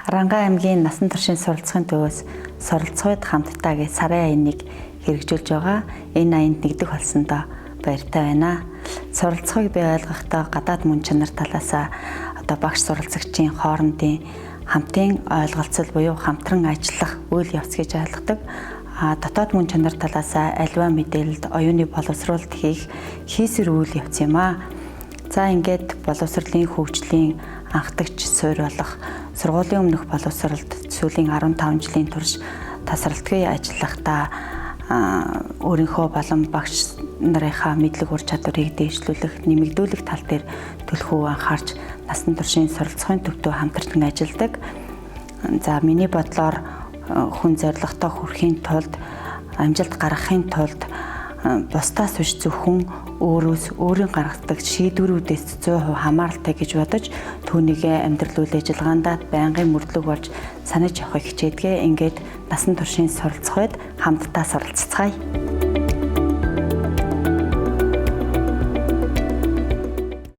Арангаа аймгийн насан туршийн суралцахын төвөөс суралцахуйд хамтдаа гэж сарын аяныг хэрэгжүүлж байгаа. Энэ аянд нэгдэх болсондоо баяртай байна. Суралцахыг би ойлгохдоо гадаад мөн чанар талаасаа одоо багш суралцагчийн хоорондын хамтын ойлголцол буюу хамтран ажиллах үйл явц гэж ойлгодог. А дотоод мөн чанар талаасаа аливаа мэдээлэлд оюуны боловсруулалт хийх хийсвэр үйл явц юм аа. За ингээд боловсролын хөгжлийн анхдагч суурь болох сургуулийн өмнөх боловсролд сүүлийн 15 жилийн турш тасралтгүй ажиллахдаа өөрийнхөө болон багш нарынхаа мэдлэг ур чадварыг дээшлүүлэх, нэмэгдүүлэх тал дээр төлхөө анхаарч насан туршийн суралцахын төвдөө хамтарч ажилладаг. За миний бодлоор хүн зорилготой хүрэхийн тулд, амжилт гаргахын тулд бусдаас биш зөвхөн өөрөөс өөрийн гаргадаг шийдвэрүүдээс 100% хамааралтай гэж бодож түүнийгээ амьдрал үйл ажиллагаандаа байнгын мөрдлөг болж санаж явахыг хичээдэг. Ингээд насан туршийн суралцах үед хамтдаа суралцацгаая.